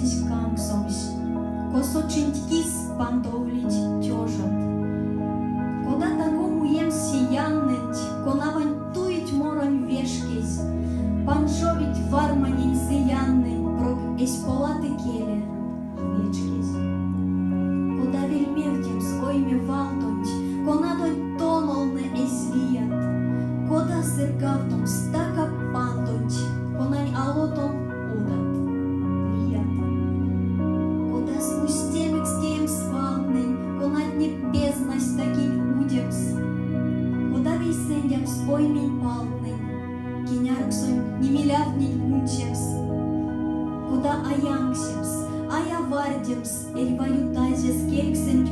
арсезь канксомсь, косо чинть кис пандовлить тёжат. Кода таго муемс се яннэнть, конаванть туить моронь вешкезь, панжовить варманень зыяннэнь, прок эзь полат икеле вечкезь. Кода вельмевтемс ойме валдонть, конадонть тонолнэ эзь лиядт, кода сыргавтомс стака пандонть, конань ало тон удат, лият. Кода смусттемекс теемс валтнэнь, конатне пезнасть та-кинь удемс, кода вейсэндямс оймень палтнэнь, кенярксонь нимилявтнень кундсемс, кода а янксемс, а авардемс эрьва ютазь эскельксэнть.